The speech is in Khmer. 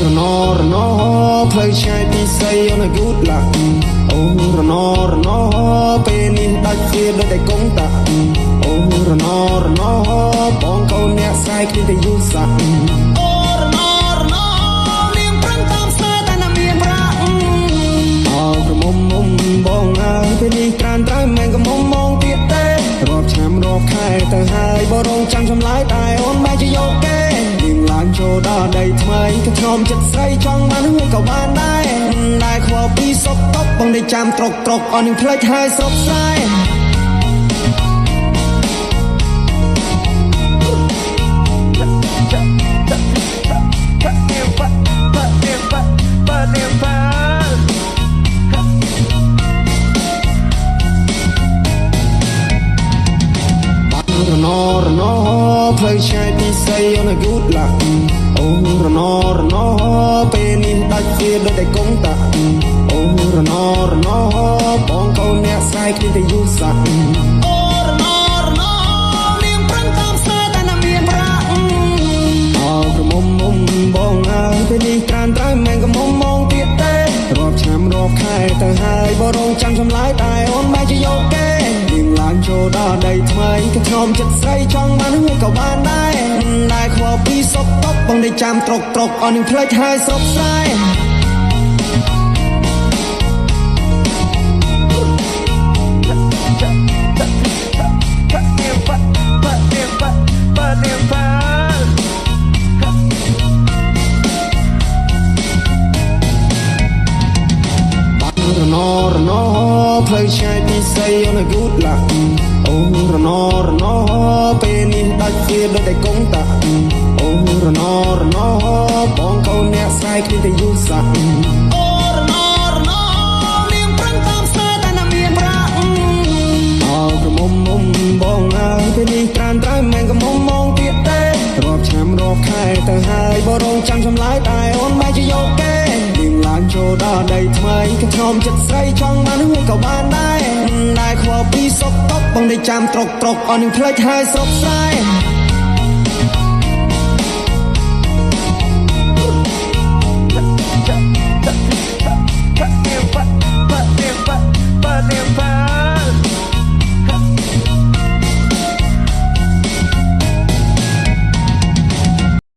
រណរណផ្លូវឆ្ងាយពីស្រីអូន good luck អូរណរណពេលនេះដាច់វាដូចតែកុងតាអូរណរណបងកូនអ្នកស្រែគ្មានតែយូរសាក់អូរណរណនាងប្រឹងតាមស្នេហ៍តែណាមានប្រាក់អោក្រមុំមុំបងអើយពេលនេះត្រានត្រៃមិនក៏មុំមងទៀតទេរាប់ឆ្នាំរាប់ខែទៅហើយបរងចាំចម្លើយតែអូនបែរជាយកគេនាងឡើងចូលដល់ដីថ្មីក៏ធ្នមចិត្តស្រីចង់បានហើយក៏បានដែរដែរខ្វល់ពីសុកតុកបងได้ចាំត្រុកត្រុកអស់នឹងផ្លេចហើយស្រុកស្រែរណរណផ្លូវឆ្ងាយពីស្រីអូន good luck អូរណរណពេលនេះដាច់វាដូចតែកុងតាអូរណរណបងកូនអ្នកស្រែគ្មានតែយូរសាក់អូរណរណនាងប្រឹងតាមស្នេហ៍តែណាមានប្រាក់អោក្រមុំមុំបងអើយពេលនេះត្រានត្រៃមិនក៏មុំមងទៀតទេរាប់ឆ្នាំរាប់ខែទៅហើយបរងចាំចម្លើយតែអូនបែរជាយកគេនាងឡើងចូលដល់ដីថ្មីក៏ធ្នមចិត្តស្រីចង់បានហើយក៏បានដែរដែរខ្វល់ពីសុកតុកបងได้ចាំត្រុកត្រុកអស់នឹងផ្លេចហើយស្រុកស្រែរណរណផ្លូវឆ្ងាយពីស្រីអូន good luck អូរណរណពេលនេះដាច់វាដូចតែកុងតាអូរណរណបងកូនអ្នកស្រែគ្មានតែយូរសាក់អូរណរណនាងប្រឹងតាមស្នេហ៍តែណាមានប្រាក់អោក្រមុំមុំបងអើយពេលនេះត្រានត្រៃមិនក៏មុំមងទៀតទេរាប់ឆ្នាំរាប់ខែទៅហើយបរងចាំចម្លើយតែអូនបែរជាយកគេនាងឡើងចូលដល់ដីថ្មីក៏ធ្នមចិត្តស្រីចង់បានហើយក៏បានដែរដែរខ្វល់ពីសុកតុកបងได้ចាំត្រុកត្រុកអស់នឹងផ្លេចហើយស្រុកស្រែ។